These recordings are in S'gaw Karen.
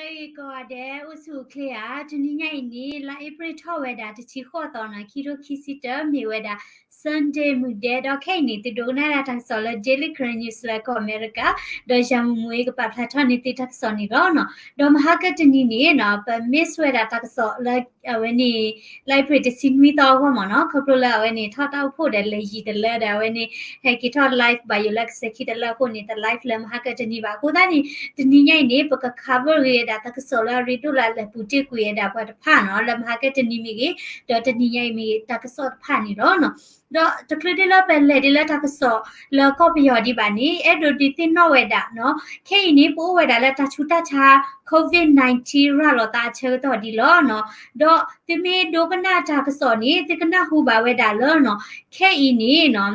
ဂ့ၤကိးဂၤဒဲး အိၣ်ဆူၣ်အိၣ်ချ့ဧါ. တနံၤညါအံၤန့ၣ် လါအ့ဖြ့ၣ်ထီၣ်ဝဲဒၣ်တဆံဃိးသီနီၤ, ခံထိခံဆံတၢ မ့ၢ်ဝဲဒၣ် Sunday မုၢ်ဒဲး, ဒီးခဲအံၤန့ၣ် သုဒိကနၣ်ဒၣ်တၢ်ကစီၣ်လၢ Daily Karen News လၢကီၢ်အမဲရကၤ, ဒီးယၤမုၢ်မူကပာ်ဖျါထီၣ်န့ၢ်သုတၢ်ကစီၣ်န့ၣ်လီၤနီၤ. ဒီးမဟါကတနံၤန့ၣ်နီၤ ပ miss ဝဲဒၣ်တၢ်ကစီၣ်လၢအဝဲန့ၣ် လါအ့ဖြ့ၣ်တဆံနွံသီအဂီၢ်မ့ၢ်နီၤ, ခီဖျိလၢအဝဲန့ၣ် ထီၣ်တၢ်အိၣ်ဖှိၣ်ဒီးလၢယံာ်တလၢဒီး အဝဲန့ၣ် ဟဲက့ၤထီၣ် live ဘၣ်ယိၣ်လၢကစဲးခံတလၢအဃိန့ၣ် တ live လၢမဟါကတနံၤဘၣ်. အဃိသတးန့ၣ် တနံၤညါအံၤန့ၣ် ပက cover ဂ့ၤဝဲဒၣ်တၢ်ကစီၣ်လၢအရ့ဒိၣ်လၢအလဲၤပူၤတ့ၢ်ကွံာ်ဝဲဒၣ်ပှၤတဖၣ်နီၤ, လၢမဟါကတနံၤမ့ၢ်ဂ့ၤ, ဒီးတနံၤညါအံၤမ့ၢ်ဂ့ၤ တၢ်ကစီၣ်တဖၣ်န့ၣ်လီၤနီၤ. ဒီးတချုးဒ်လၢပလဲၤဒ်လၢတၢ်ကစီၣ်လၢကီၢ်ပယီၤဒံးဘၣ်န့ၣ် အဲၣ်ဒိးဒုးသ့ၣ်နီၣ်ဝဲဒၣ်နီၤ, ခဲအံၤန့ၣ် ပအိၣ်ဝဲဒၣ်လၢတၢ်ဆူးတၢ်ဆါ COVID nineteen ရၤလီၤသးအဆၢကတီၢ်ဒံးလီၤနီၤ. ဒီးသုမ့ၢ်ဒိကနၣ်တၢ်ကစီၣ်န့ၣ် သုကနၢ်ဟူဘၣ်ဝဲဒၣ်လၢနီၤ, ခဲအံၤန့ၣ်နီၤ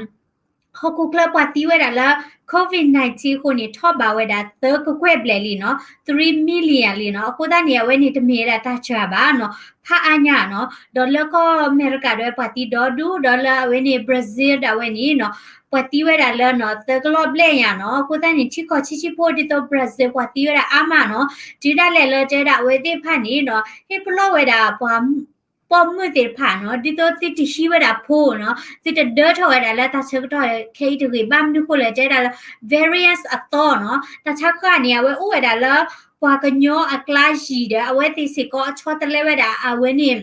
ဟီၣ်ခိၣ်ချၢပှၤသံဝဲဒၣ်လၢ COVID nineteen အဃိန့ၣ် ထီၣ်ဘးဝဲဒၣ်သၢကကွဲၢ်ဘျဲၣ်လံနီၤ, three million လံနီၤ. အဃိသတးန့ၣ် အဝဲန့ၣ်တမ့ၢ်ဝဲဒၣ်တၢ်စှၤဘၣ်နီၤ, ဖးအါညါနီၤ. ဒီးလၢကီၢ်အမဲရကၤဒၣ်ဝဲပှၤသံဒီဒူၣ်, ဒီးလၢအဝဲန့ၣ် Brazil ဒၣ်ဝဲန့ၣ်နီၤ ပှၤသံဝဲဒၣ်လၢနီၤ သၢကလီၢ်ဘျဲၣ်ညါနီၤ. အဃိသတးန့ၣ် ထံကီၢ်ဆံးဆံးဖိဒ်သိး Brazil ပှၤသံဝဲဒၣ်အါမးနီၤ, တုၤဒၣ်လဲာ်လၢတဲဒၣ်အဝဲသ့ၣ်တဖၣ်န့ၣ်နီၤ ဟ့ၣ်ပလီၢ်ဝဲဒၣ်ပှၤ ပိာ်မုၣ်သ့ၣ်တဖၣ်နီၤ, ဒ်သိးသုတဟံးဝဲဒၣ်ဖိနီၤ, သုတဒၢထီၣ်ဝဲဒၣ်လၢတၢ်ဆၢကတီၢ်ခဲအံၤတဂ့ၤ, ဘၣ်မနုၤဃိလဲၣ် တဲဒၣ်လၢ variant အသီနီၤ, တၢ်ဆါဃၣ်န့ၣ် အဝဲအိၣ်ဝဲဒၣ်လၢ ပှၤကညီအကျါယံၤဒီး အဝဲသ့ၣ်စ့ၢ်ကီးအဆီတလဲဝဲဒၣ် အဝဲန့ၣ်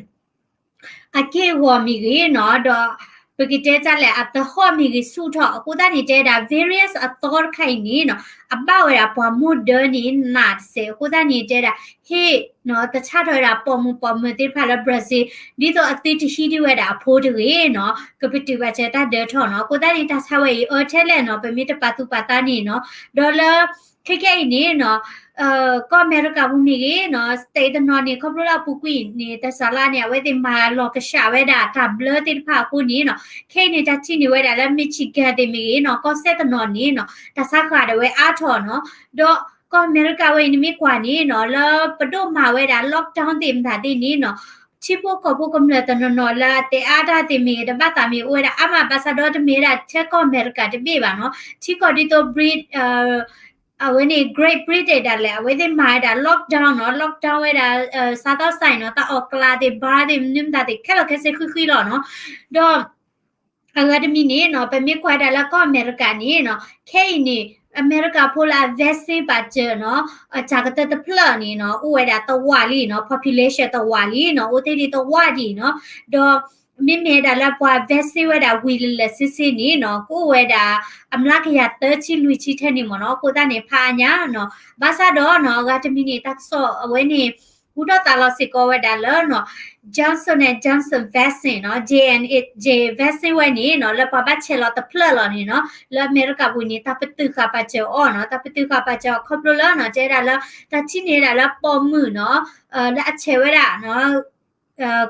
အက့ၢ်အဂီၤမ့ၢ်ဂ့ၤနီၤ, ဒီးပကတဲတၢ်လဲၣ် အသဟီၣ်မ့ၢ်ဂ့ၤဆူၣ်ထီၣ်, အဃိသတးန့ၣ် တဲဒၣ် variant အသီတခါအံၤန့ၣ်နီၤ အဘၣ်ဝဲဒၣ်ပှၤမိၢ်ဒၢန့ၣ် နးတစဲး, အဃိသတးန့ၣ် တဲဒၣ် ဟ့ၣ်နီၤ သဆၣ်ထီၣ်ဝဲဒၣ်ပိာ်မုၣ်ပိာ်မုၣ်သ့ၣ်တဖၣ်လၢ Brazil ဒ်သိးအသုတဟံးဒံးဝဲဒၣ်အဖိတဂ့ၤနီၤ, ကပတုာ်ဘၣ်စၢၤတၢ်ဒၢထီၣ်နီၤ. အဃိသတးန့ၣ် တၢ်ဆါဝဲအံၤအၢထဲလဲၣ်နီၤ, ပမ့ၢ်တပာ်သူၣ်ပာ်သးန့ၣ်နီၤ, ဒီးလၢ ခဲကနံၣ်အံၤန့ၣ်နီၤ ကီၢ်အမဲရကၤပူၤမ့ၢ်ဂ့ၤနီၤ, state တနီၤန့ၣ် ခီဖျိလၢအပူၤကွံာ်န့ၣ် တၢ်စးလါန့ၣ် အဝဲသ့ၣ်မၤလီၤကဆှၣ်ဝဲဒၣ်တၢ်ဘျၢသ့ၣ်တဖၣ်အဃိန့ၣ်နီၤ, ခဲအံၤန့ၣ် တၢ်ထံၣ်န့ၢ်ဝဲဒၣ်လၢ Michigan သ့ၣ်မ့ၢ်ဂ့ၤနီၤ, ကီၢ်စဲၣ်တနီၤန့ၣ်နီၤ တၢ်ဆါဃၣ်ဒၣ်ဝဲအါထီၣ်နီၤ, ဒီးကီၢ်အမဲရကၤဝဲအံၤန့ၣ်မ့ၢ်ကွၢ်န့ၣ်နီၤ လၢပဒိၣ်မၤဝဲဒၣ် lockdown သ့ၣ်မတၤသ့ၣ်န့ၣ်နီၤ ထံဖိကီၢ်ဖိကမျၢၢ်တနီၤနီၤလၢအတဲအါတၢ်သ့ၣ်မ့ၢ်ဂ့ၤ တဘၣ်သးမ့ၢ်အိၣ်ဝဲဒၣ်အါမး, ဘၣ်ဆၣ်ဒီးတမ့ၢ်ဝဲဒၣ်ထဲကီၢ်အမဲရကၤတဘ့ၣ်ဘၣ်နီၤ, ထံကီၢ်ဒ်သိး Brit အဝဲန့ၣ် Great Britain ဒၣ်လဲာ် အဝဲသ့ၣ်မၤဝဲဒၣ် lockdown နီၤ, lockdown ဝဲဒၣ် စးသီစးအံၤနီၤ, တၢ်အီၣ်ကျးသ့ၣ် bar သ့ၣ် မနုၤမတၤသ့ၣ် ခဲလၢာ်ခဲဆ့ဃံဃံလီၤနီၤ, ဒီး အဂၤတမံၤန့ၣ်နီၤ ပမ့ၢ်ကွၢ်ဒၣ်လၢကီၢ်အမဲရကၤန့ၣ်နီၤ ခဲအံၤန့ၣ် အမဲရကၤဖိလၢအ vaccine ပာ်စၢၤနီၤ အတၢ်ကတၢၢ်တဖျၢၣ်န့ၣ်နီၤ အိၣ်ဝဲဒၣ်သဝးလံနီၤ, population သဝးလံနီၤ, အိၣ်ထဲဒံးသဝးဒံးနီၤ, ဒီးမ့မ့ၢ်ဒၣ်လၢပှၤ vaccine ဝဲဒၣ်ဝံၤလၢာ်လၢာ်ဆ့ဆ့န့ၣ်နီၤ ကအိၣ်ဝဲဒၣ် အမျးကယၤသၢဆံလွံၢ်ဆံထဲန့ၣ်မ့ၢ်နီၤ, အဃိသတးန့ၣ် ဖးအါညါနီၤ, ဘၣ်ဆၣ်ဒီးနီၤ အဂၤတမံၤန့ၣ် တၢ်ကစီၣ်အဝဲန့ၣ် ဟူထီၣ်သါလီၤစ့ၢ်ကီးဝဲဒၣ်လၢနီၤ Johnson and Johnson vaccine နီၤ, J and J vaccine ဝဲန့ၣ်နီၤ လၢပှၤဘၣ်ဆဲးလီၤတဖျၢၣ်လီၤန့ၣ်နီၤ လၢအမဲရကၤပူၤန့ၣ် တၢ်ပတုာ်ဃာ်ပာ်စၢၤအီၤနီၤ, တၢ်ပတုာ်ဃာ်ပာ်စၢၤအီၤခီဖျိလၢနီၤ တဲဒၣ်လၢ တၢ်ထံၣ်န့ၢ်ဒၣ်လၢပိာ်မုၣ်နီၤ လၢအဆဲးဝဲဒၣ်နီၤ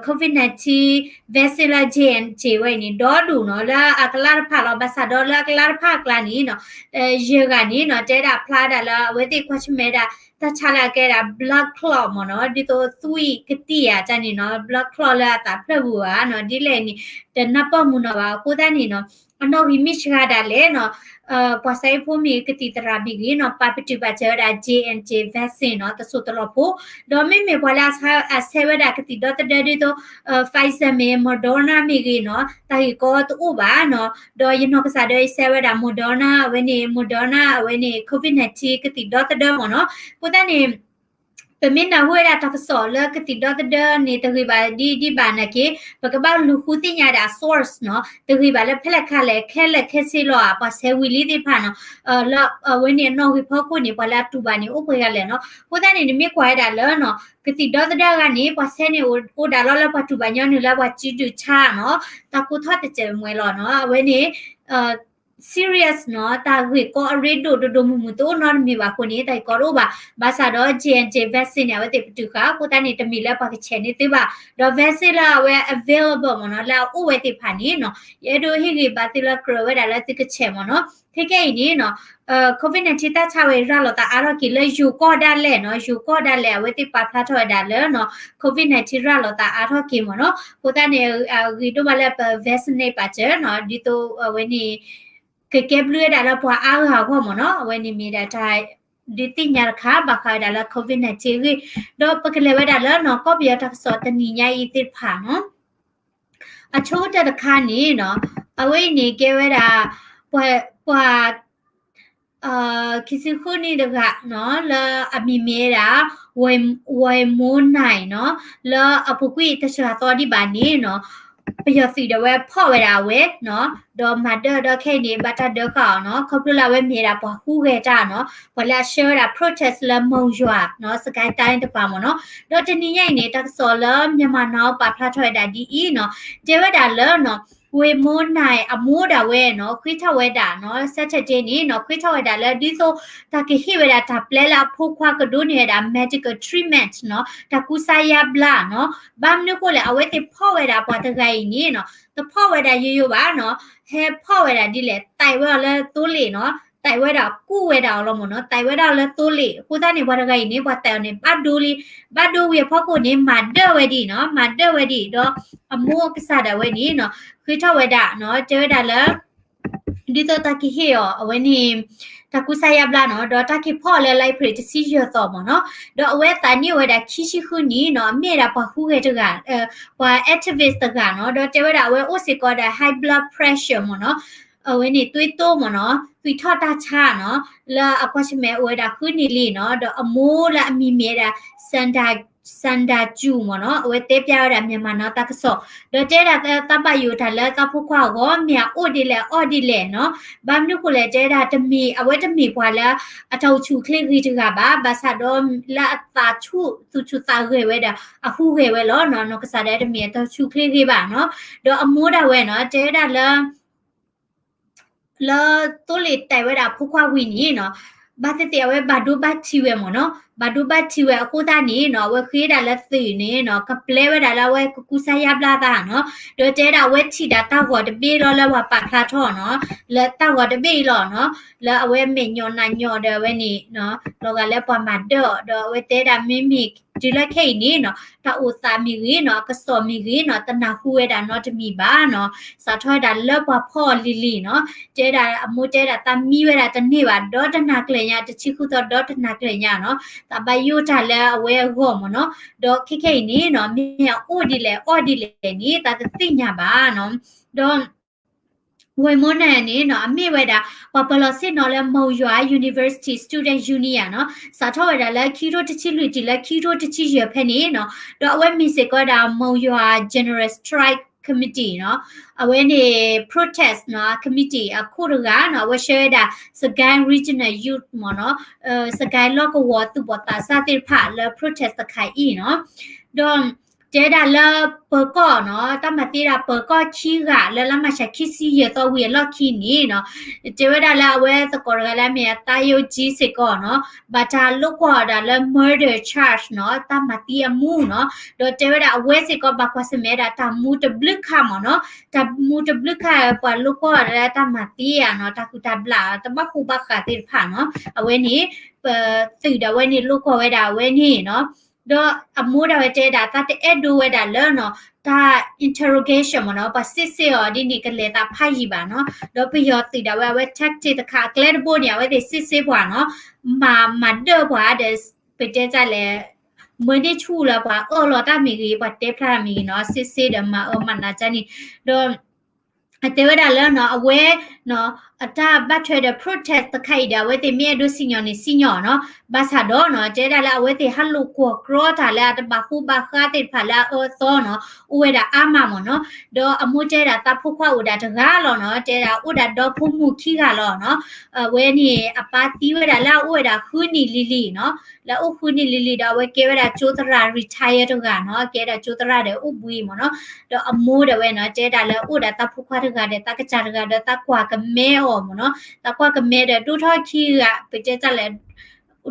COVID nineteen vaccine လၢ J and J ဝဲအံၤန့ၣ် ဒီဒူၣ်နီၤ လၢအကလးတဖၣ်လီၤ. ဘၣ်ဆၣ်ဒီးလၢအကလးတဖၣ်အကျါန့ၣ်နီၤ ယဲၢ်ဂၤန့ၣ်နီၤ တဲဒၣ်ဖျါဒၣ်လၢအဝဲသ့ၣ်ကွၢ်ဆၢၣ်မဲာ်ဒၣ် တၢ်ဆါလၢအကဲဒၣ် blood clot မ့ၢ်နီၤ ဒ်သိးသွံၣ်ကသံၣ်ဧါတၢ်န့ၣ်နီၤ blood clot လၢအသးဖျၢၣ်ပူၤဧါနီၤ ဒ်လဲၣ်န့ၣ် တနၢ်ပၢၢ်မုာ်နီၤဘၣ်. အဃိသတးန့ၣ်နီၤ အနီၣ်ဂံၢ်မ့ၢ်စှၤဒၣ်လဲာ်နီၤ ပှၤစဲအ့ၣ်ဖိမ့ၢ်ဂ့ၤ ကသံၣ်သရၣ်မ့ၢ်ဂ့ၤနီၤ ပာ်ပတုာ်ပာ်စၢၤဝဲဒၣ် J and J vaccine နီၤ တစိၢ်တလီၢ်ဖိ ဒီးမ့မ့ၢ်ပှၤလၢအဆဲးဝဲဒၣ်ကသံၣ်ဒီသဒၢဒ်သိး Pfizer မ့ၢ် Moderna မ့ၢ်ဂ့ၤနီၤ တၢ်ဂ့ၢ်ကီတအိၣ်ဘၣ်နီၤ ဒီးယနီၢ်ကစၢ်ဒီးယဆဲးဝဲဒၣ် Moderna အဝဲန့ၣ် Moderna အဝဲန့ၣ် COVID nineteen ကသံၣ်ဒီသဒၢမ့ၢ်နီၤ အဃိသတးန့ၣ် ပမ့ၢ်နၢ်ဟူဝဲဒၣ်တၢ်ကစီၣ်လၢကသံၣ်ဒီသဒၢန့ၣ် တဂ့ၤဘၣ်ဒ်ဒ်ဘၣ်နာ်က့ ပကဘၣ်လူၤဃုသ့ၣ်ညါဒၣ် source နီၤ တဂ့ၤဘၣ်လၢဖဲလဲၣ်ခါလဲၣ် ခဲလၢာ်ခဲဆ့လီၤဧါ ပှၤဆဲးဝံၤလံသ့ၣ်တဖၣ်နီၤ လၢအဝဲန့ၣ်အနီၣ်ဂံၢ်ဖီခိၣ်န့ၣ် ပှၤလၢအတူၢ်ဘၣ်န့ၣ် အိၣ်ပှဲၤဂၤလဲၣ်နီၤ. အဃိသတးန့ၣ် နမ့ၢ်ကွၢ်ဝဲဒၣ်လၢနီၤ ကသံၣ်ဒီသဒၢအဂၤန့ၣ် ပှၤဆဲးန့ၣ် အိၣ်ဒၣ်လီၤလၢပှၤတူၢ်ဘၣ်ညီနုၢ်လၢပှၤစုဒုၣ်ဆါနီၤ တၢ်ကိးထီၣ်တစဲးမွဲလီၤနီၤ အဝဲန့ၣ် serious နီၤ တၢ်ဂ့ၢ်ကီအရ့ဒိၣ်ဒိၣ်ဒိၣ်မုၢ်မုၢ်တအိၣ်နီတမံၤဘၣ်အဃိန့ၣ် တၢ်ဂ့ၢ်ကီတအိၣ်ဘၣ်. ဘၣ်ဆၣ်ဒီး J and J vaccine န့ၣ် အဝဲသ့ၣ်ပတုာ်ဃာ် အဃိသတးန့ၣ် တမ့ၢ်လၢပှၤကဆဲးန့ၢ်သုဘၣ်. ဒီး vaccine လၢအဝဲ available မ့ၢ်နီၤ လၢအအိၣ်ဝဲသ့ၣ်တဖၣ်န့ၣ်နီၤ ယအဲၣ်ဒိးဟ့ၣ်ဂံၢ်ဘါသုလၢကြၢးဝဲဒၣ်လၢသုကဆဲးမ့ၢ်နီၤ. ခဲကနံၣ်အံၤန့ၣ်နီၤ COVID nineteen တၢ်ဆါဝဲရၤလီၤသးအါထီၣ်က့ၤလၢယိၤကီၢ်ဒၣ်လဲာ်နီၤ ယိၤကီၢ်ဒၣ်လဲာ် အဝဲသ့ၣ်ပာ်ဖျါထီၣ်ဝဲဒၣ်လၢနီၤ COVID nineteen ရၤလီၤသးအါထီၣ်က့ၤမ့ၢ်နီၤ. အဃိသတးန့ၣ် အဂ့ၤဒိၣ်မးလၢပ vaccinate ပာ်စၢၤနီၤ ဒ်သိးအဝဲန့ၣ် ကကဲဘျုးဝဲဒၣ်လၢပှၤအါဂၤအဂီၢ်မ့ၢ်နီၤ. အဝဲန့ၣ်မ့ၢ်ဒၣ်တၢ် ဒုးသ့ၣ်ညါတခါ ဘၣ်ဃးဝဲဒၣ်လၢ COVID nineteen အဂ့ၢ်, ဒီးပကလဲၤဝဲဒၣ်လၢနီၤ ကီၢ်ပယီၤတၢ်ကစီၣ်တနံၤညါအံၤသ့ၣ်တဖၣ်နီၤ. အဆိကတၢၢ်တခါန့ၣ်နီၤ, အဝဲအံၤန့ၣ်ကဲဝဲဒၣ် ပှၤ ပှၤ ခံဆံဃုနံၣ်တဂၤနီၤ လၢအမံၤမ့ၢ်ဝဲဒၣ် ဝဲမိနၢ်နီၤ လၢအပူၤကွံာ်တစှၤသီဒံးဘၣ်န့ၣ်နီၤ, ပယီၤသုးဒၣ်ဝဲဖီၣ်ဝဲဒၣ်အဝဲနီၤ, ဒီးမၤဒၢၣ်ဒီးခဲအံၤန့ၣ် ဘၣ်တၢ်ဒၢဃာ်အီၤနီၤ, ခီဖျိလၢအဝဲမ့ၢ်ဝဲဒၣ်ပှၤဟူးဂဲၤတၢ်နီၤ, ပှၤလၢအဆှၢဝဲဒၣ် protest လၢမုံယွၤနီၤ စကဲတၢ်တပၤမ့ၢ်နီၤ, ဒီးတနံၤညါအံၤန့ၣ် တၢ်ကစီၣ်လၢ Myanmar Now ပာ်ဖျါထီၣ်ဝဲဒၣ်ဒ်အံၤနီၤ, တဲဝဲဒၣ်လၢနီၤ ဝ့ၢ်မိၢ်နၢ်အမိၢ်ဒၣ်ဝဲနီၤ ဃ့ထီၣ်ဝဲဒၣ်နီၤ Saturday န့ၣ်နီၤ ဃ့ထီၣ်ဝဲဒၣ်လၢဒ်သိး တၢ်ကဟ့ၣ်ဝဲဒၣ်တၢ်ပျဲလၢအဖိခွါကဒိးန့ၢ်ဝဲဒၣ် medical treatment နီၤ တၢ်ကူစါယါဘျါနီၤ, ဘၣ်မနုၤဃိလဲၣ် အဝဲသ့ၣ်ဖီၣ်ဝဲဒၣ်ပှၤတဂၤအံၤန့ၣ်နီၤ တဖီၣ်ဝဲဒၣ်ယိယိဘၣ်နီၤ, ဟဲဖီၣ်ဝဲဒၣ်ဒ်လဲၣ် တဲဝဲအီၤလၢသိလ့ၣ်နီၤ, တဲဝဲဒၣ်ကူၣ်ဝဲဒၣ်အီၤလီၤမ့ၢ်နီၤ, တဲဝဲဒၣ်အီၤလၢသိလ့ၣ်, အဃိသတးန့ၣ် ပှၤတဂၤအံၤန့ၣ် ပှၤတဲအီၤန့ၣ် ဘၣ်ဒိလံ, ဘၣ်ဒိဝံၤအဖီခိၣ်န့ၣ် မၤဒၢၣ်ဝဲဒံးနီၤ, မၤဒၢၣ်ဝဲဒံး, ဒီးအမိၢ်ကစၢ်ဒၣ်ဝဲန့ၣ်နီၤ ဃ့ထီၣ်ဝဲဒၣ်နီၤ တဲဝဲဒၣ်လၢ ဒ်သိးတၢ်ကဟ့ၣ်အီၤ အဝဲန့ၣ် တၢ်ကူစါယါဘျါနီၤ, ဒီးတၢ်က့ၤဖီၣ်အီၤလၢ လါအ့ဖြ့ၣ်တဆံယဲၢ်သီမ့ၢ်နီၤ, ဒီးအဝဲသးနံၣ်အိၣ်ဝဲဒၣ်ခံဆံဃုနံၣ်နီၤ, အမ့ၢ်ဝဲဒၣ်ပှၤဟူးဂဲၤတဂၤ, ပှၤ activist တဂၤနီၤ, ဒီးတဲဝဲဒၣ်အဝဲအိၣ်စ့ၢ်ကီးဝဲဒၣ် high blood pressure မ့ၢ်နီၤ, အဝဲန့ၣ်သွေးတိုးမ့ၢ်နီၤ, သွံၣ်ထီၣ်တၢ်ဆါနီၤ, လၢအကွၢ်ဆၢၣ်မဲာ်အိၣ်ဝဲဒၣ်ဃုနံၣ်လံနီၤ, ဒီးအမိၢ်လၢအမံၤမ့ၢ်ဝဲဒၣ် Sanda Sanda Ju မ့ၢ်နီၤ, အဝဲတဲဖျါဝဲဒၣ် Myanmar Now တၢ်ကစီၣ်, ဒီးတဲဒၣ်သးဘၣ်ယိၣ်တၢ်လၢသးဖိခွါအဂီၢ် မ့ၢ်အအိၣ်ဒ်လဲၣ်အီၣ်ဒ်လဲၣ်နီၤ, ဘၣ်မနုၤဃိလဲၣ် တဲဒၣ်တမ့ၢ် အဝဲတမ့ၢ်ပှၤလၢအတၢ်အိၣ်ဆူၣ်အိၣ်ချ့ဂ့ၤတဂၤဘၣ်, ဘၣ်ဆၣ်ဒီးလၢအသးဆူၣ်သူၣ်ဆူၣ်သးဂဲၤဝဲဒီး အဟူးဂဲၤဝဲလီၤနီၤ, နီၢ်ကစၢ်ဒၣ်တမ့ၢ်အတၢ်အိၣ်ဆူၣ်အိၣ်ချ့ဂ့ၤဘၣ်နီၤ, ဒီးအမိၢ်ဒၣ်ဝဲနီၤ တဲဝဲဒၣ်လၢ လၢသိလ့ၣ်တဲာ်ဝဲဒၣ်အဖိခွါဝံၤန့ၣ်နီၤ, ဘၣ်သ့ၣ်သ့ၣ်အဝဲဘၣ်ဒိဘၣ်ထံးဝဲမ့ၢ်နီၤ, ဘၣ်ဒိဘၣ်ထံးဝဲအဃိသတးန့ၣ်နီၤ, အဝဲဃ့ဒၣ်လၢသုးန့ၣ်နီၤ, ကပျဲဝဲဒၣ်လၢအဝဲကကူစါယါဘျါသးနီၤ, ဒီးတဲဒၣ်အဝဲထံၣ်ဒၣ်တၢ်ဂီၤတဘ့ၣ်လီၤလၢပှၤပာ်ဖျါထီၣ်နီၤ, လၢတၢ်ဂီၤတဘ့ၣ်အံၤလီၤနီၤ, လၢအဝဲမဲာ်ညိးနးညိးဒီးအဝဲန့ၣ် လီၤဂာ်လၢပှၤမၤဒၢၣ်အီၤ, ဒီးအဝဲတဲဒၣ်မ့မ့ၢ်တုၤလၢခဲအံၤန့ၣ်နီၤ, တၢ်အိၣ်သးမ့ၢ်ဂ့ၤနီၤ, အကစီၣ်မ့ၢ်ဂ့ၤနီၤ, တနၢ်ဟူဝဲဒၣ်နီတမံၤဘၣ်နီၤ, စးထီၣ်ဝဲဒၣ်လၢပှၤဖီၣ်အီၤလံၤလံၤနီၤ, တဲဒၣ်အမိၢ်တဲဒၣ်သးမံဝဲဒၣ်တန့ၢ်ဘၣ်, ဒီတနၤကျၢၤညါ တဆံဃုသီဒီတနၤကျၢၤညါနီၤ, သးဘၣ်ယိၣ်တၢ်လၢအဝဲအဂီၢ်မ့ၢ်နီၤ, ဒီးခဲခဲအံၤန့ၣ်နီၤ, မ့ၢ်အအိၣ်ဒ်လဲၣ်အီၣ်ဒ်လဲၣ်န့ၣ် သးတသ့ၣ်ညါဘၣ်နီၤ, ဒီး ဝ့ၢ်မိၢ်နၢ်န့ၣ်နီၤ, အမ့ၢ်ဝဲဒၣ် ပှၤပၢၤလီၢ်ဆ့ၣ်နီၤလၢ Monywa University Student Union နီၤ, စးထီၣ်ဝဲဒၣ်လၢခံကထိတဆံလွံၢ်တုၤလၢခံကထိတဆံယဲၢ်ဖဲန့ၣ်နီၤ, ဒီးအဝဲမ့ၢ်စ့ၢ်ကီးဝဲဒၣ် Monywa General Strike Committee နီၤ, အဝဲန့ၣ် protest နီၤ committee အခိၣ်တဂၤနီၤ, အဝဲဆှၢဝဲဒၣ် Sagaing Regional Youth မ့ၢ်နီၤ, Sagaing လီၢ်ကဝီၤသူၣ်ဘီၣ်သးစၢ်သ့ၣ်တဖၣ်လၢ protest တခါအံၤနီၤ, ဒီး တဲဒၣ်လၢပၢၤကီၢ်နီၤ, တၢ်မၤသံဒၣ်ပၢၤကီၢ်ခံဂၤလၢလါမၢ်ၡးခံဆံယဲၢ်သီဝံၤအလီၢ်ခံန့ၣ်နီၤ, တဲဝဲဒၣ်လၢအဝဲသကိးတဂၤလၢအမ့ၢ်အသးယိကၠံစ့ၢ်ကီးနီၤ, ဘၣ်တၢ်လိးကွီၢ်ဒၣ်လၢ murder charge နီၤ, တၢ်မၤသံအမူနီၤ, ဒီးတဲဝဲဒၣ်အဝဲစ့ၢ်ကီးဘၣ်ကွၢ်ဆၢၣ်မဲာ်ဒၣ်တၢ်မူတဘျုးခါမ့ၢ်နီၤ, တၢ်မူတဘျုးခါ ပှၤလိးကွီၢ်ဒၣ်လၢတၢ်မၤသံဧါနီၤ, တၢ်ဟုၣ်တၢ်ဘျၣ်တဘၣ်ဃူဘၣ်ဃးသ့ၣ်တဖၣ်နီၤ, အဝဲန့ၣ် ပသုးဒၣ်ဝဲန့ၣ်လိးကွီၢ်ဝဲဒၣ်အဝဲန့ၣ်နီၤ, ဒီးအမိၢ်ဒၣ်ဝဲတဲဒၣ် သးတအဲၣ်ဒိးဝဲဒၣ်လၢနီၤ, တၢ် interrogation မ့ၢ်နီၤ, ပှၤစ့စ့အီၤဒ်န့ၣ် ကလဲၤသးဖးယံာ်ဘၣ်နီၤ, ဒီးပယီၤသုးဒၣ်ဝဲ အဝဲ tactic တခါအကျဲတဘိန့ၣ် အဝဲသ့ၣ်စ့စ့ပှၤနီၤ, မၤ မၤဒၢၣ်ပှၤဒီး ပတဲတၢ်လဲၣ်, မၢန့ၢ်ဆူၣ်လၢပှၤအၢၣ်လီၤတၢ်မ့ၢ်ဂ့ၤ ပှၤတဲဖျါတၢ်မ့ၢ်ဂ့ၤနီၤ, စ့စ့ဒီးမၤအၢမၤနးကၢ်န့ၣ်, ဒီး အတဲဝဲဒၣ်လၢနီၤ, အဝဲ အတၢ်ဘၣ်ထွဲဒီး protest တခါအံၤဒီး အဝဲသ့ၣ်မ့ၢ်အဲၣ်ဒိးစံၣ်ညီၣ်န့ၣ် စံၣ်ညီၣ်နီၤ, ဘၣ်ဆၣ်ဒီးနီၤ, တဲဒၣ်လၢအဝဲသ့ၣ်ဟးလိာ်ကွီၢ်ကြီတၢ်လၢအတဘၣ်ဃူဘၣ်ဃးသ့ၣ်တဖၣ်လၢအအၢအသီနီၤ, အိၣ်ဝဲဒၣ်အါမးမ့ၢ်နီၤ, ဒီးအမိၢ်တဲဒၣ်သးဖိခွါအိၣ်ဒၣ်တဂၤလီၤနီၤ, တဲဒၣ်အိၣ်ဒၣ်ဒီဖိမုၣ်ခံဂၤလီၤနီၤ, အဝဲန့ၣ် အပၢ်သံဝဲဒၣ်လၢအအိၣ်ဝဲဒၣ်ဃုနံၣ်လံၤလံၤနီၤ, လၢအအိၣ်ဃုနံၣ်လံၤလံၤဒီး အဝဲကဲဝဲဒၣ်ကၠိသရၣ် retire တဂၤနီၤ, ကဲဒၣ်ကၠိသရၣ်ဒီးအိၣ်ဘှံးမ့ၢ်နီၤ, ဒီးအမိၢ်ဒၣ်ဝဲနီၤ, တဲဒၣ်လၢအိၣ်ဒၣ်သးဖိခွါတဂၤဒီးသးကစၢ်တဂၤဒီးသးကွၢ်ကမဲအီၤမ့ၢ်နီၤ, သးကွၢ်ကမဲဒီးဒိၣ်ထီၣ်ခံဂၤ ပတဲတၢ်လဲၣ်,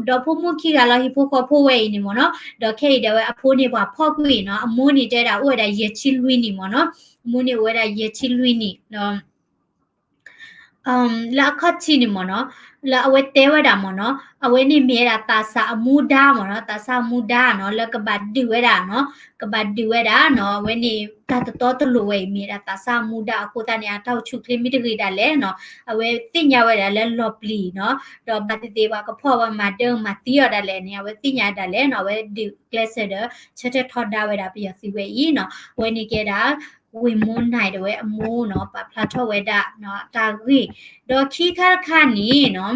ဒီဖိမုၣ်ခံဂၤလီၤ ဟံၣ်ဖိဃီဖိဝဲအံၤန့ၣ်မ့ၢ်နီၤ, ဒီးခဲအံၤဒၣ်ဝဲအဖိန့ၣ်ပှၤဖီၣ်ကွံာ်နီၤ, အမိၢ်န့ၣ်တဲဒၣ်အိၣ်ဝဲဒၣ်ယဲၢ်ဆံလွံၢ်နံၣ်မ့ၢ်နီၤ, အမိၢ်န့ၣ်အိၣ်ဝဲဒၣ်ယဲၢ်ဆံလွံၢ်နံၣ်ဒီး လၢအခီၣ်ထံးန့ၣ်မ့ၢ်နီၤ, လၢအဝဲတဲဝဲဒၣ်မ့ၢ်နီၤ, အဝဲန့ၣ်မ့ၢ်ဝဲဒၣ်သးစၢ်အမူဒါမ့ၢ်နီၤ, သးစၢ်အမူဒါနီၤ လၢကဘၣ်ဒုးဝဲဒၣ်နီၤ, ကဘၣ်ဒုးဝဲဒၣ်နီၤ, အဝဲန့ၣ်တၢ်တတီတလိၤဝဲအံၤ မ့ၢ်ဝဲဒၣ်သးစၢ်အမူဒါအဃိသတးန့ၣ် အတၢ်အိၣ်ဆူၣ်အိၣ်ချ့မ့ၢ်တဂ့ၤဒၣ်လဲာ်နီၤ, အဝဲသ့ၣ်ညါဝဲဒၣ်လၢလီၤပျံၤနီၤ, ဒီးဘၣ်သ့ၣ်သ့ၣ်ပှၤကဖီၣ်ဝဲမၤဒၢ မၤသံအီၤဒၣ်လဲာ်န့ၣ် အဝဲသ့ၣ်ညါဒၣ်လဲာ်နီၤ, အဝဲဒုးကျဲးစၢးဒီး ဆၢထၢၣ်ထီဒါဝဲဒၣ်ပယီၤသုးဝဲအံၤနီၤ, အဝဲန့ၣ်ကဲဒၣ် ဝ့ၢ်မိၢ်နၢၤဒၣ်ဝဲအမိၢ်နီၤ ပာ်ဖျါထီၣ်ဝဲဒၣ်နီၤ တၢ်ဂ့ၢ်, ဒီးခံခါတခါန့ၣ်နီၤ,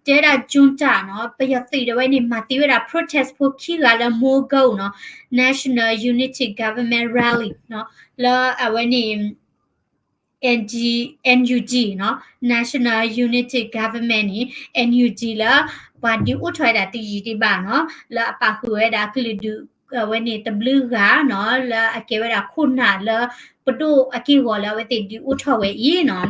တဲဒၣ် junta နီၤ ပယီၤသုးဒၣ်ဝဲန့ၣ် မၤသံဝဲဒၣ် protest ဖိခံဂၤလၢ Mogok နီၤ National Unity Government Rally နီၤ လၢအဝဲန့ၣ် NUG နီၤ National Unity Government န့ၣ် NUG လၢ ပှၤဒုးအိၣ်ထီၣ်ဝဲဒၣ်တယံၤဒံးဘၣ်နီၤ လၢအပာ်ဃုာ်ဝဲဒၣ်ကလုာ်ဒူၣ် အဝဲန့ၣ်တဘျုးဂၤနီၤ လၢအကဲဝဲဒၣ်ခိၣ်နၢ်လၢ ပဒိၣ်အက့ၢ်အဂီၤလၢအဝဲသ့ၣ်ဒုးအိၣ်ထီၣ်ဝဲအံၤနီၤ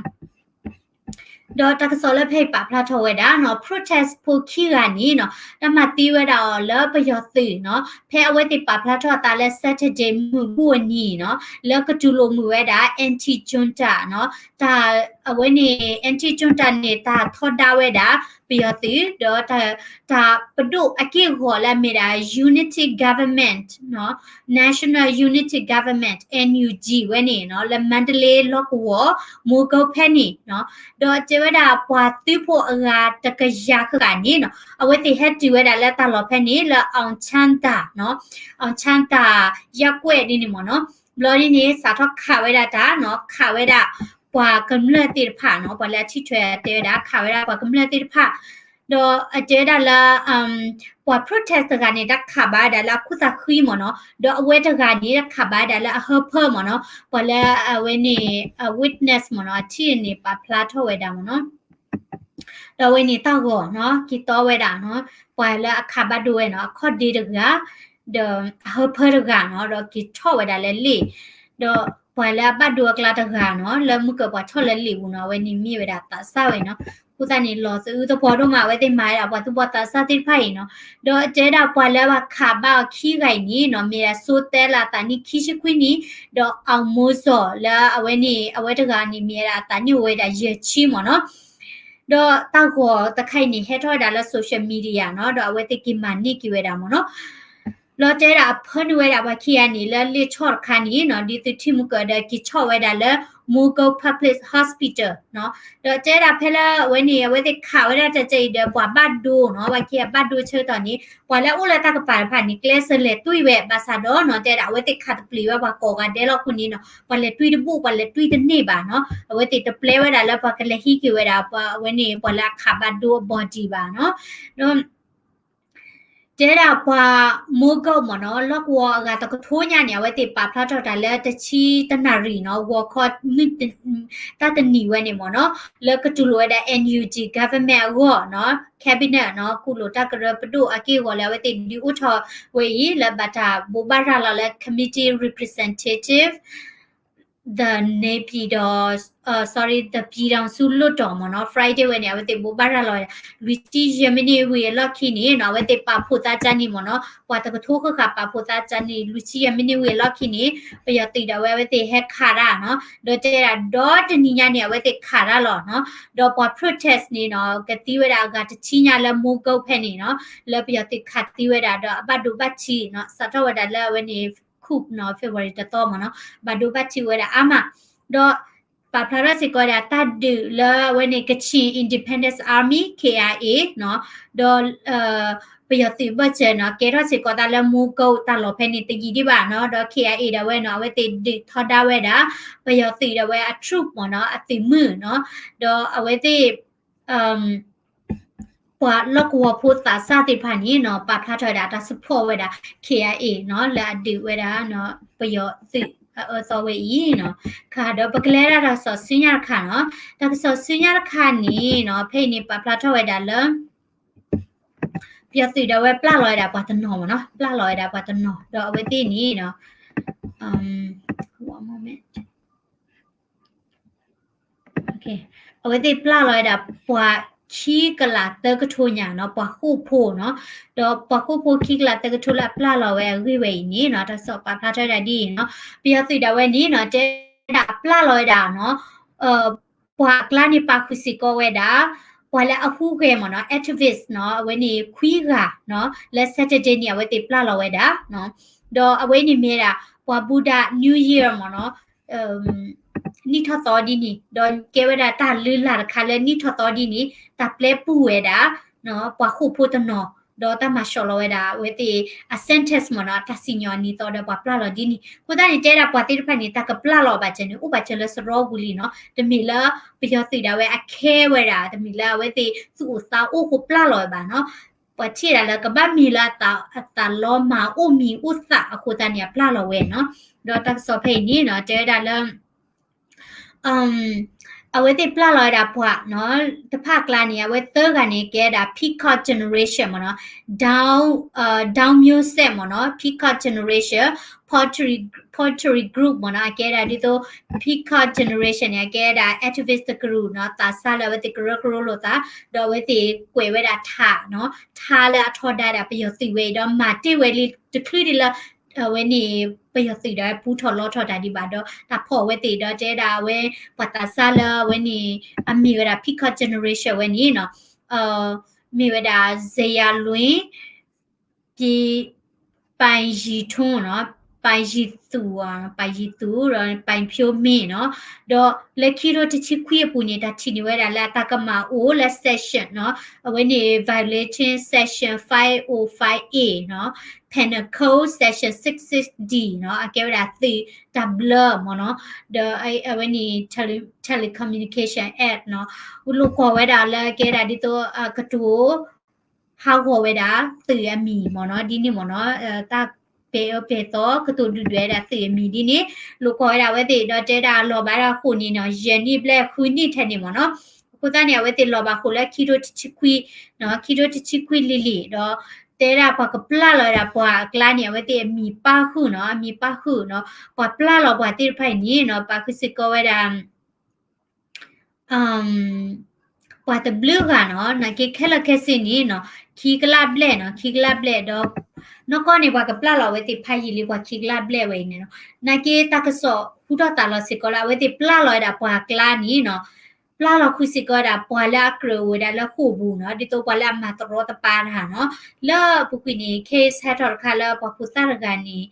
ဒီးတၢ်ကစီၣ်လၢဖဲအံၤပာ်ဖျါထီၣ်ဝဲဒၣ်နီၤ protest ဖိခံဂၤန့ၣ်နီၤ တၢ်မၤသံဝဲဒၣ်အီၤလၢပယီၤသုးနီၤ ဖဲအဝဲသ့ၣ်ပာ်ဖျါထီၣ်အသးလၢ Saturday မုၢ်ဘူၣ်အနံၤနီၤ လၢကတူၢ်လိာ်မုာ်ဝဲဒၣ် anti junta နီၤ တၢ်အဝဲန့ၣ် anti junta န့ၣ် တၢ်ထီဒါဝဲဒၣ် ပယီၤသုး ဒီး တၢ်ပဒိၣ်အက့ၢ်အဂီၤလၢအမ့ၢ်ဒၣ် Unity Government နီၤ National Unity Government NUG ဝဲန့ၣ်နီၤ လၢမါတလ့လီၢ်ကဝီၤ မိကိးဖဲန့ၣ်နီၤ ဒီးတဲဝဲဒၣ်ပှၤသုးဖိအဂၤတကယၤဃၣ်ဃၣ်န့ၣ်နီၤ အဝဲသ့ၣ်ဟဲတုၤဝဲဒၣ်လၢတၢ်လီၢ်ဖဲန့ၣ် လၢ အောင်ချမ်းသာ နီၤ အောင်ချမ်းသာ ရပ်ကွက် ဒ်န့ၣ်မ့ၢ်နီၤ ဘျီဒ်န့ၣ် စးထီၣ်ခးဝဲဒၣ်တၢ်နီၤ ခးဝဲဒၣ် ပှၤကမျၢၢ်သ့ၣ်တဖၣ်နီၤ ပှၤလၢအထံၣ်ထွဲတဲဝဲဒၣ် ခးဝဲဒၣ်ပှၤကမျၢၢ်သ့ၣ်တဖၣ် ဒီးအတဲဝဲဒၣ်လၢ ပှၤ protest တဂၤန့ၣ် တၢ်ခးဘၣ်ဝဲဒၣ်လၢအခိၣ်သးဃံမ့ၢ်နီၤ ဒီးအဝဲတဂၤန့ၣ် တၢ်ခးဘၣ်ဝဲဒၣ်လၢအဟၢဖၢမ့ၢ်နီၤ ပှၤလၢအဝဲန့ၣ် witness မ့ၢ်နီၤ အထံၣ်န့ၣ် ပာ်ဖျါထီၣ်ဝဲဒၣ်မ့ၢ်နီၤ ဒီးအဝဲန့ၣ်တၢ်ဂီၤနီၤ က့ၤတီဝဲဒၣ်နီၤ ပှၤလၢအခးဘၣ်ဒိဝဲနီၤ အခီၣ်ဒ့တဂၤ ဒီးအဟၢဖၢတဂၤနီၤ ဒီးက့ၤထီၣ်ဝဲဒၣ်လၢလ့ၣ် ဒီးပှၤလၢအဘၣ်ဒိအကျါတဂၤနီၤ လၢမုၢ်ကၢၤပှၤထီၣ်လၢလ့ၣ်ပူၤနီၤ အဝဲန့ၣ်မ့ၢ်ဝဲဒၣ်သးစၢ်ဝဲနီၤ အဃိသတးန့ၣ် လီၤသးအုးသပှၢ်ဒိၣ်မး အဝဲသ့ၣ်မၤဝဲဒၣ်ပှၤသူၣ်ဘီၣ်သးစၢ်သ့ၣ်တဖၣ်အံၤနီၤ ဒီးတဲဒၣ်ပှၤလၢဘၣ်ခးဘၣ်အီၤခံဂၤအံၤန့ၣ်နီၤ မ့ၢ်ဒၣ်စိတဲလၢအသးနံၣ်ခံဆံခွံနံၣ် ဒီးအီၣ်မိၢ်စီၤလၢအဝဲန့ၣ် အဝဲတဂၤန့ၣ် မ့ၢ်ဝဲဒၣ်အသးနံၣ်အိၣ်ဝဲဒၣ်ယဲၢ်ဆံမ့ၢ်နီၤ ဒီးတၢ်ဂီၤတခါအံၤန့ၣ် ဟဲထီၣ်ဝဲဒၣ်လၢ social media နီၤ ဒီးအဝဲသ့ၣ်က့ၤမၤန့ၢ်က့ၤဝဲဒၣ်မ့ၢ်နီၤ လီၤတဲဒၣ်အဖၢနုာ်ဝဲဒၣ်ပှၤခံဂၤန့ၣ် လၢလ့ၣ်ဆီၣ်တခါန့ၣ်နီၤ ဒ်သုထံၣ်မုၢ်ကၢၤဒီး က့ၤဆီၣ်ဝဲဒၣ်လၢ Mogok Public Hospital နီၤ ဒီးတဲဒၣ်ဖဲလၢအဝဲန့ၣ် အဝဲသ့ၣ်ခးဝဲဒၣ်တၢ်ကဲအံၤဒီး ပှၤဘၣ်ဒိနီၤ ပှၤခံဂၤဘၣ်ဒိဆၢကတီၢ်န့ၣ် ပှၤလၢအအိၣ်လၢတၢ်ကပၤတဖၣ်န့ၣ် ကျဲးစၢးလဲၤတွံၢ်ဝဲ ဘၣ်ဆၣ်ဒီးနီၤ တဲဒၣ်အဝဲသ့ၣ်ခးတပျံၤဝဲပှၤကိးဂၤဒဲးလီၤအဃိန့ၣ်နီၤ ပှၤလဲၤတွံၢ်တဘူၣ် ပှၤလဲၤတွံၢ်တန့ၢ်ဘၣ်နီၤ အဝဲသ့ၣ်တပျဲဝဲဒၣ်လၢပှၤကလဲၤဟံးက့ၤဝဲဒၣ် ပှၤအဝဲန့ၣ် ပှၤလၢအခးဘၣ်ဒိအ body ဘၣ်နီၤ ဒီး တဲဒၣ်ပှၤ မိကိးမ့ၢ်နီၤ လီၢ်ကဝီၤအဂၤတကထိညါန့ၣ် အဝဲသ့ၣ်ပာ်ဖျါထီၣ်တၢ်လၢတဆံတနၣ်ရံၣ်နီၤ ဂီၤခီ တၢ်တနံၤဝဲန့ၣ်မ့ၢ်နီၤ လၢကတူၢ်လိာ်ဝဲဒၣ် NUG government အဂီၢ်နီၤ cabinet နီၤ ကူၣ်လိာ်တၢ်ကရၢပဒိၣ်အက့ၢ်အဂီၤလၢအဝဲသ့ၣ်ဒုးအိၣ်ထီၣ်ဝဲအံၤ လၢဘၣ်တၢ်ဘိးဘၣ်ရၤလီၤလၢ committee representative the န့ၣ်ပံၤဒီး sorry the ပြည်ထောင်စုလွှတ်တော် မ့ၢ်နီၤ Friday ဝဲန့ၣ် အဝဲသ့ၣ်ဘိးဘၣ်ရၤလီၤဝဲဒၣ် လွံၢ်ဆံယဲၢ်မံးနံးဝံၤအလီၢ်ခံန့ၣ်နီၤ အဝဲသ့ၣ်ပာ်ဖှိၣ်သးကၢ်န့ၣ်မ့ၢ်နီၤ ပှၤတကထိဃၣ်ဃၣ်ပာ်ဖှိၣ်သးကၢ်န့ၣ် လွံၢ်ဆံယဲၢ်မံးနံးဝံၤအလီၢ်ခံန့ၣ် ပယီၤသုးဒၣ်ဝဲအဝဲသ့ၣ်ဟဲခးတၢ်နီၤ ဒီးတဲဒၣ်ဒီတနံၤညါန့ၣ် အဝဲသ့ၣ်ခးတၢ်လီၤနီၤ ဒီးပှၤ protest န့ၣ်နီၤ ကသံဝဲဒၣ်အဂၤတဆံညါလၢ မိကိးဖဲန့ၣ်နီၤ လၢပယီၤသုးခးသံဝဲဒၣ်ဒီးအဘၣ်ဒိဘၣ်ထံးနီၤ စးထီၣ်ဝဲဒၣ်လၢအဝဲန့ၣ် coup နီၤ February တသီမ့ၢ်နီၤ ဘၣ်ဒိဘၣ်ထံးဝဲဒၣ်အါမး ဒီး ပာ်ဖျါထီၣ်စ့ၢ်ကီးဝဲဒၣ်တၢ်ဒုးလၢအဝဲန့ၣ် Kachin Independence Army K I A နီၤ ဒီး ပယီၤသုးဘၢၣ်စၢၤနီၤ ကဲထီၣ်စ့ၢ်ကီးတၢ်လၢ မိကိးတၢ်လီၢ်ဖဲန့ၣ်တယံာ်ဒံးဘၣ်နီၤ ဒီး K I A ဒၣ်ဝဲနီၤ အဝဲသ့ၣ်ဒုးထီဒါဝဲဒၣ် ပယီၤသုးဒၣ်ဝဲအ troop မ့ၢ်နီၤ အသုးမုၢ်နီၤ ဒီးအဝဲသ့ၣ် ပှၤလီၢ်ကဝီၤဖိသးစၢ်သ့ၣ်တဖၣ်န့ၣ်နီၤ ပာ်ဖျါထီၣ်ဝဲဒၣ်တၢ် support ဝဲဒၣ် K I A နီၤ လၢအဒုးဝဲဒၣ် ပယီၤသုးအအၢသီဝဲအံၤနီၤ ခါဒီးပကလဲၤဒၣ်တၢ်ကစီၣ်ဆူညါတခါနီၤ တၢ်ကစီၣ်ဆူညါတခါန့ၣ်နီၤ ဖဲအံၤန့ၣ် ပာ်ဖျါထီၣ်ဝဲဒၣ်လၢ ပယီၤသုးဒၣ်ဝဲပျၢ်လီၤဝဲဒၣ်ပှၤတနီၤမ့ၢ်နီၤ ပျၢ်လီၤဝဲဒၣ်ပှၤတနီၤ ဒီးအဝဲသ့ၣ်န့ၣ်နီၤ one moment အဝဲသ့ၣ်ပျၢ်လီၤဝဲဒၣ်ပှၤခံကလးသၢကထိညါနီၤ ပှၤဃိၣ်ဖိနီၤ ဒီးပှၤဃိၣ်ဖိခံကလးသၢကထိလၢအပျၢ်လီၤဝဲအဂ့ၢ်ဝဲအံၤန့ၣ်နီၤ တၢ်ကစီၣ်ပာ်ဖျါထီၣ်ဝဲဒၣ်ဒ်အံၤနီၤ ပယီၤသုးဒၣ်ဝဲန့ၣ်နီၤ တဲဒၣ်ပျၢ်လီၤဝဲဒၣ်နီၤ ပှၤအကျါန့ၣ်ပာ်ဃုာ်စ့ၢ်ကီးဝဲဒၣ် ပှၤလၢအဟူးဂဲၤမ့ၢ်နီၤ activist နီၤ အဝဲန့ၣ်ခွံဂၤနီၤ လၢ Saturday န့ၣ် အဝဲသ့ၣ်ပျၢ်လီၤဝဲဒၣ်နီၤ ဒီးအဝဲန့ၣ်မ့ၢ်ဒၣ် ပှၤဘူဒၣ် New Year မ့ၢ်နီၤ နံၣ်ထီၣ်သီဒ်န့ၣ် ဒီးကဲဝဲဒၣ်တၢ်လုၢ်လၢ်တခါလၢနံၣ်ထီၣ်သီဒ်န့ၣ် တၢ်ပျဲပူၤဝဲဒၣ် ပှၤဃိာ်ဖိတနီၤ ဒီးတၢ်မၤဆှီလီၤဝဲဒၣ် အဝဲသ့ၣ်အ sentence မ့ၢ်နီၤ တၢ်စံၣ်ညီၣ်အနံၤသီဒီးပှၤပျၢ်လီၤဒ်န့ၣ် အဃိသတးန့ၣ် တဲဒၣ်ပှၤသ့ၣ်တဖၣ်န့ၣ် တၢ်ကပျၢ်လီၤဘၣ်စၢၤန့ၣ် အိၣ်ဘၣ်စၢၤလၢစရီပူၤလံနီၤ တမ့ၢ်လၢပယီၤသုးဒၣ်ဝဲအခဲဝဲဒၣ် တမ့ၢ်လၢအဝဲသ့ၣ်သူၣ်အိၣ်သးအိၣ်ဃိပျၢ်လီၤဝဲဘၣ်နီၤ ပှၤထံၣ်ဒၣ်လၢကဘၣ်မ့ၢ်လၢအသးလီၤမၤအိၣ်မံၤအိၣ်သးအဃိသတးန့ၣ် အပျၢ်လီၤဝဲနီၤ ဒီးတၢ်ကစီၣ်ဖဲအံၤန့ၣ်နီၤ တဲဝဲဒၣ်လၢ အဝဲသ့ၣ်ပျၢ်လီၤဝဲဒၣ်ပှၤနီၤ တဖၣ်အကျါန့ၣ် အဝဲသၢဂၤန့ၣ် ကဲဒၣ် Peacock Generation မ့ၢ်နီၤ Down Down မျိုးဆက် မ့ၢ်နီၤ Peacock Generation Poetry Poetry Group မ့ၢ်နီၤ အကဲဒၣ်ဒ်သိး Peacock Generation န့ၣ် အကဲဒၣ် activist တကရူၢ်နီၤ သးစၢ်လၢအဝဲသ့ၣ်ကရၢကရိလိာ်သး ဒီးအဝဲသ့ၣ်ကွဲးဝဲဒၣ်ထးနီၤ ထးလၢအထီဒါဒၣ်ပယီၤသုးဝဲအံၤ ဒီးမၤတ့ၢ်ဝဲလံတချုးဒ်လၢ အဝဲန့ၣ် ပယီၤသုးဒၣ်ဝဲပူထီၣ်လီထီၣ်တၢ်ဒံးဘၣ်ဒီး တၢ်ဖီၣ်ဝဲသ့ၣ်ဒီးတဲဒၣ်အဝဲ ပှၤသးစၢ်လၢအဝဲန့ၣ် အမ့ၢ်ဝဲဒၣ် Peacock Generation ဝဲန့ၣ်နီၤ မ့ၢ်ဝဲဒၣ် ဇယလွင် ပ ပၢ်ယံၤထူနီၤ ပၢ်ယံၤသူၣ် ပၢ်ယံၤသူၣ်ဒီး ပၢ်ယံၤဖြိမ့ၢ်နီၤ ဒီးလၢခံထိ တဆံခွံအပူၤန့ၣ် တၢ်ထံၣ်န့ၢ်ဝဲဒၣ်လၢအတၢ်ကမၣ်အိၣ်လၢ section နီၤ အဝဲန့ၣ် violation section five oh five A နီၤ Penal Code section six six D နီၤ အကဲဝဲဒၣ်သုးတၢ်ဘျၢမ့ၢ်နီၤ ဒီးအဝဲန့ၣ် Tele- Telecommunication Act နီၤ လိာ်ကွီၢ်ဝဲဒၣ်လၢကဲဒၣ်ဒ်သိး ကတိၤ ဟးဂီၤဝဲဒၣ်သုးအမံၤမ့ၢ်နီၤ ဒ်န့ၣ်မ့ၢ်နီၤ တၢ်ပဲာ်အၢပဲာ်သီ ကတိၤဒုၣ်ဒွဲၣ်ဝဲဒၣ်သုးအမံၤဒ်န့ၣ် လိာ်ကွီၢ်ဝဲဒၣ်အဝဲသ့ၣ် ဒီးတဲဒၣ်လီၤဘၣ်ဒၣ်ဃိာ်န့ၣ်နီၤ ယဲၢ်နံၣ်ဘျဲၣ်ဃုနံၣ်ထဲန့ၣ်မ့ၢ်နီၤ အဃိသတးန့ၣ် အဝဲသ့ၣ်လီၤဘၣ်ဃိာ်လၢခံထိတဆံခွံ ခံထိတဆံခွံလံၤလံၤ ဒီးတဲဒၣ်ပှၤကပျၢ်လီၤဝဲဒၣ်ပှၤအကျါန့ၣ် အဝဲသ့ၣ်အမံၤပၣ်ဃုာ်နီၤ အမံၤပၣ်ဃုာ်နီၤ ပှၤပျၢ်လီၤပှၤသ့ၣ်တဖၣ်အံၤန့ၣ်နီၤ ပာ်ဃုာ်စ့ၢ်ကီးဝဲဒၣ် ပှၤတဘျုးဂၤနီၤ နာ်က့ခဲလၢာ်ခဲဆ့န့ၣ်နီၤ ခံကလးဘျဲၣ်နီၤ ခံကလးဘျဲၣ်ဒီး နီၢ်ကီၢ်န့ၣ် ပှၤကပျၢ်လီၤအဝဲသ့ၣ်ဖးယံာ်လံ ပှၤခံကလးဘျဲၣ်ဝဲအံၤန့ၣ်နီၤ နာ်က့တၢ်ကစီၣ်ဟူထီၣ်သးလီၤစ့ၢ်ကီးလၢ အဝဲသ့ၣ်ပျၢ်လီၤဝဲဒၣ်ပှၤအကျါန့ၣ်နီၤ ပျၢ်လီၤဃုာ်စ့ၢ်ကီးဝဲဒၣ်ပှၤလၢအကြၢးအိၣ်ဝဲဒၣ်လၢဃိာ်ပူၤနီၤ ဒ်သိးပှၤလၢအမၤတရီတပါတၢ်နီၤ လၢအပူၤကွံာ်န့ၣ် case ဟဲထီၣ်တခါလၢပှၤဖိသၣ်တဂၤန့ၣ်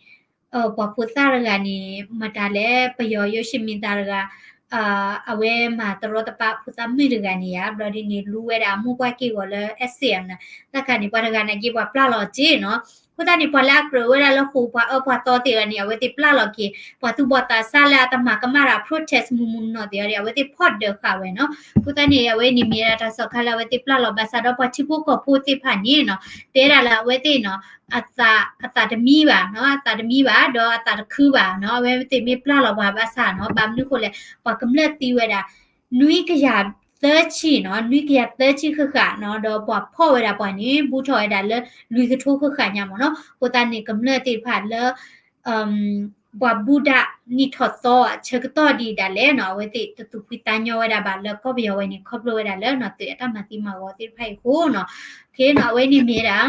ပှၤဖိသၣ်တဂၤန့ၣ် မတၤလဲၣ် ပယီၤယိၣ်ၡံမံၤသးတဂၤ အဝဲမၤတရီတပါဖိသၣ်မုၣ်တဂၤန့ၣ်ဧါ ဘျီဒ်န့ၣ် လူဝဲဒၣ်အမိၢ်ပှၢ်က့ၢ်ဂီၤလၢ essay နီၤ တၢ်ခါန့ၣ် ပှၤတဂၤနာ်က့ပှၤပျၢ်လီၤစ့ၢ်နီၤ အဃိသတးန့ၣ် ပှၤလၢအကြၢးဝဲဒၣ်လၢဃိာ်ပှၤအၢပှၤသီသ့ၣ်တဖၣ်န့ၣ် အဝဲသ့ၣ်ပျၢ်လီၤက့ၤ ပှၤသူၣ်ဘီၣ်သးစၢ်လၢအတမၤကမၣ်တၢ် protest မုာ်မုာ်နီၢ်နီၢ်သ့ၣ်တဖၣ်န့ၣ် အဝဲသ့ၣ်ဖီၣ်ဒၢးဃာ်ဝဲနီၤ အဃိသတးန့ၣ် အဝဲန့ၣ်မ့ၢ်ဒၣ်တၢ်ကစီၣ်တခါလၢအဝဲသ့ၣ်ပျၢ်လီၤဘၣ်ဆၣ်ဒီးပှၤထံဖိကီၢ်ဖိသ့ၣ်တဖၣ်န့ၣ်နီၤ တဲဒၣ်လၢအဝဲသ့ၣ်နီၤ အသး အသးတမံဘၣ်နီၤ အသးတမံဘၣ် ဒီးအသးတခုဘၣ်နီၤ အဝဲသ့ၣ်မ့ၢ်ပျၢ်လီၤပှၤဘၣ်ဆၣ်နီၤ ဘၣ်မနုၤဃိလဲၣ် ပှၤကမျၢၢ်သံဝဲဒၣ် နွံကယၤသၢဆံနီၤ နွံကယၤသၢဆံဃၣ်ဃၣ်နီၤ ဒီးပှၤဖီၣ်ဝဲဒၣ်ပှၤန့ၣ် ဘူးထီၣ်ဝဲဒၣ်လၢလွံၢ်ကထိဃၣ်ဃၣ်ညါမ့ၢ်နီၤ အဃိသတးန့ၣ် ကမျၢၢ်သ့ၣ်တဖၣ်လၢ ပှၤဘူၣ်ဒၣ်နံၣ်ထီၣ်သီအဆၢကတီၢ်ဒ်အံၤဒၣ်လဲာ်နီၤ အဝဲသ့ၣ်တသူၣ်ဖှံသးညီဝဲဒၣ်ဘၣ်လၢကီၢ်ပယီၤဝဲန့ၣ် ခီဖျိဝဲဒၣ်လၢနီၤ သုးအတၢ်မၤသံမၤဂီၤသ့ၣ်တဖၣ်အံၤအဃိနီၤ အဝဲန့ၣ်မ့ၢ်ဒၣ်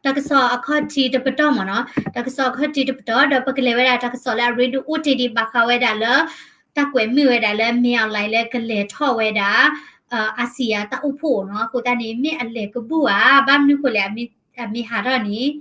တၢ်ကစီၣ်အခီၣ်ထံးတပတီၢ်မ့ၢ်နီၤ တၢ်ကစီၣ်အခီၣ်ထံးတပတီၢ် ဒီးပကလဲၤဝဲဒၣ်တၢ်ကစီၣ်လၢအရ့ဒိၣ်အိၣ်တ့ၢ်ဒံးဘၣ်ဃးဝဲဒၣ်လၢ တၢ်ကွဲးမုာ်ဝဲဒၣ်လၢ မင်းအောင်လှိုင် လၢကလဲၤထီၣ်ဝဲဒၣ် အၤစံယၤတၢ်အိၣ်ဖှိၣ်နီၤ အဃိသတးန့ၣ် မ့ၢ်အလဲၤကဘူၣ်ဧါ ဘၣ်မနုၤဃိလဲၣ် အမ့ၢ်ဟးထီၣ်န့ၣ်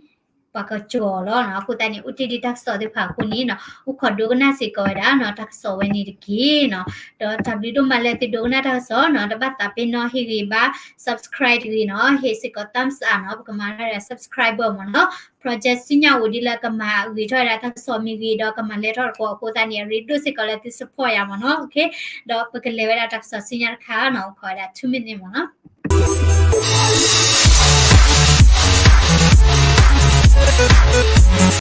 ပှၤကကၠီၤလီၤနီၤ အဃိသတးန့ၣ် အိၣ်တ့ၢ်ဒံးတၢ်ကစီၣ်သ့ၣ်တဖၣ်အဃိန့ၣ်နီၤ အိၣ်ခိးဒိကနၣ်စ့ၢ်ကီးဝဲဒၣ်နီၤ တၢ်ကစီၣ်ဝဲန့ၣ်တက့ၢ်နီၤ ဒီးတၢ်ဘျုးဒိၣ်မးလၢသုဒိကနၣ်တၢ်ကစီၣ်နီၤ တဘၣ်သးပ့ၤနီၣ်ဟ့ၣ်ဂ့ၤဘၣ် subscribe တဂ့ၤနီၤ ဟ့ၣ်စ့ၢ်ကီး thumbs up နီၤ ပကမၤတၢ်ဒီး subscriber မ့ၢ်နီၤ project ဆူညါအိၣ်ဒ်လၢကမၤဂ့ၤထီၣ်ဝဲဒၣ်တၢ်ကစီၣ်မ့ၢ်ဂ့ၤ ဒီးကမၤလဲထီၣ်တကွီၢ်အဃိသတးန့ၣ် အရ့ဒိၣ်စ့ၢ်ကီးလၢသု support ယၤမ့ၢ်နီၤ ဒီးပကလဲၤဝဲဒၣ်တၢ်ကစီၣ်ဆူညါတခါနီၤ အိၣ်ခိးဝဲဒၣ် two minute မ့ၢ်နီၤ